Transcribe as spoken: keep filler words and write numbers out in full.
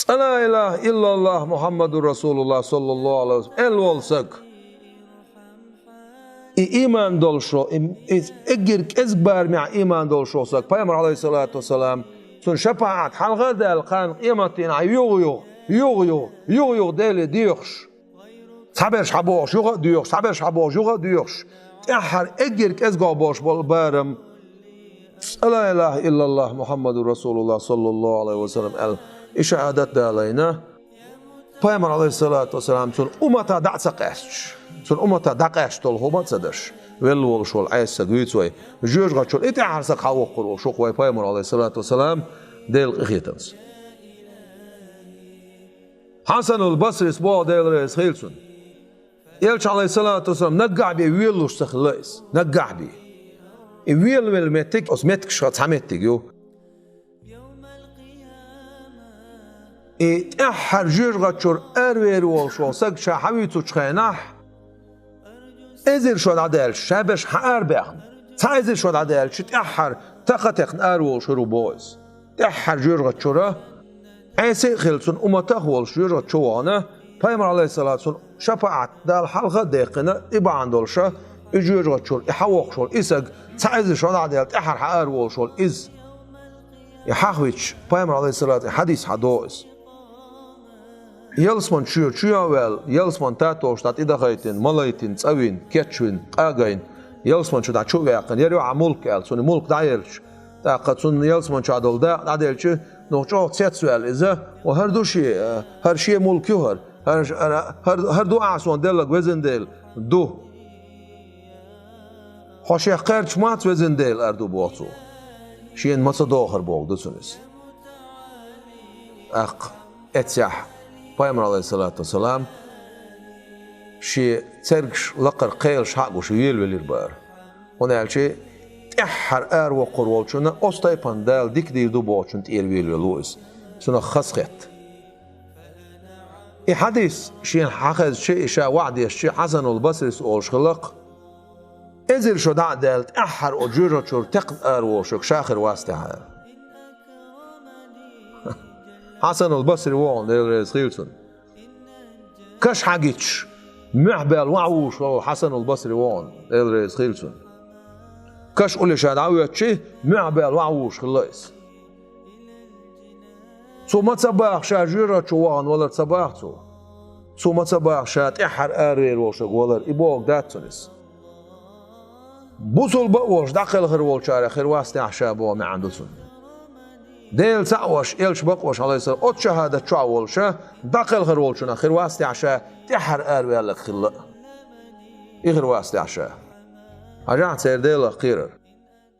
«Ла илаха иллаллахӀ Мухьаммадур Расулуллахь саллаллахӀу Ӏалайхи ва саллам» аьлла волу саг. И ийман долуш волу, и, и эггара кӀезиг барамехь ийман долуш волу саг, пайхамар, Ӏалайхиссалату вассалам, цунна шапаӀат хьалха а даьлла, кхана къематдийнахь юха-юха, юха-юха, юха-юха Деле доьхуш. Цхьаберш хьан бохуш, юха а доьхуш, цхьаберш хьан бохуш, юха а доьхуш. ТӀаьххьара эггара кӀезиг болуш болу барам. «Ла илаха иллаллахӀ Мухьаммадур Расулуллахь саллаллахӀу Ӏалайхи ва саллам» аьлла, и шахӀадат далийна. Пайхамар, Ӏалайхиссалату вассалам, цуьнан умматах дӀа а ца къаьсташ, цуьнан умматах дӀакъаьсташ долу хӀума а ца даш, велла волуш волу Ӏеса саг вуьйцу вай, жоьжахатчуьра и тӀаьххьара саг хьан воккхур волуш ву-кх вай пайхамар, Ӏалайхиссалату вассалам, Делан къинхетамца. Хьасанул Басрис боху, Дела реза хила цунна. Элча, Ӏалайхиссалату вассалам, наггахь бен велалуш ца хилла иза. Наггахь бен. И велавелла меттиг, оцу меттигашха цхьа меттиг ю. И тӀаьххьара жоьжахатчуьра аравер волуш волу саг ша хьан вуьйцучу хенахь, эзар шо дӀадаьлча, ша берш хьан арабаьхна. Цхьа эзар шо дӀадаьлча, тӀаьххьара тахха а текхна араволуш хир ву боху иза. ТӀаьххьара жоьжахатчуьра Ӏеса а хилла, цуьнан умматах а волуш жоьжахати чу вахана, пайхамар, Ӏалайхиссалату, цунна шапаӀат Дала хьалха а даьккхина, и бахьана долуша, и жоьжахатчуьра и хьан воккхуш волу и саг, цхьа эзар шо дӀадаьлла, тӀаьххьара хьан араволуш волу иза. И хьахвича, пайхамар, Ӏалайхиссалату, хьадис хьадо иза. Ялсаман чуьра чу а ваьлла, ялсаман татолуш дӀа тӀедахайтина, малайтина, цӀа вина, кечвина, къагайна, ялсаман чу дӀа чу а ваьккхина, яра ю хьан мулк аьлла, цунна мулк дӀаелча, тӀаккха цунна ялсаман чохь долу дакъа дӀаделча, нух чӀогӀа цецваьлла иза, ва хӀара ду шен, хӀара шен мулк ю хӀара, хӀара, хӀара, хӀара, хӀара ду ахьа суна деллаг, везан Дела, ду. Хьо шех кхерчаш мац, везан Дела, ара ду боху цо. Шена ма ца дохар боху ду цунна иза. ТӀаккха эццехь пайхамар, Ӏалайхиссалату вассалам, шен цергаш лакхара кхелаш хьа а гуш, велавелира бара. ХӀунда аьлча тӀаьххьара аравоккхур волчунна оцу тайпана Дала дика дийр ду бохучунна тӀера велавелла ву иза. Цунах хазахетта. И хьадис шена хьахезча, и ша ваӀда дешча, Хьасанул Басрис олуш хилла-кх: «Эзар шо дӀа а даьлла, тӀаьххьара оцу жоьжахатчуьра текхна араволуш верг ша хир вац техьа», – аьлла. Хьасанул Басри вогӀу, Дела реза хила цунна. Каш хьагичаш, муьхь баьлла ваьхьа вуш волу Хьасанул Басри вогӀу, Дела реза хила цунна. Каш улле ша дӀавоьдучи, муьхь баьлла ваьхьа вуш хилла иза. Цо ма ца баха ша жоьжахати чу вахана валар, ца баха цо. Цо ма ца баха ша тӀаьххьара аравер волуш верг валар, и бохург дац цунна иза. Бусулба а волуш дӀакхелхар волчарех хир вац техьа ша боху маьӀна ду цунна. Дела цхьаъ веш, элча бакъ веш, Ӏалайхиссалам, оцу шахӀадат чохь а волуша, дӀакхелхар волчунах хир вац техьа ша тӀаьххьара араваьлларг хилла а. И хир вац техьа ша. Хьажахьа церан Делах кхерар.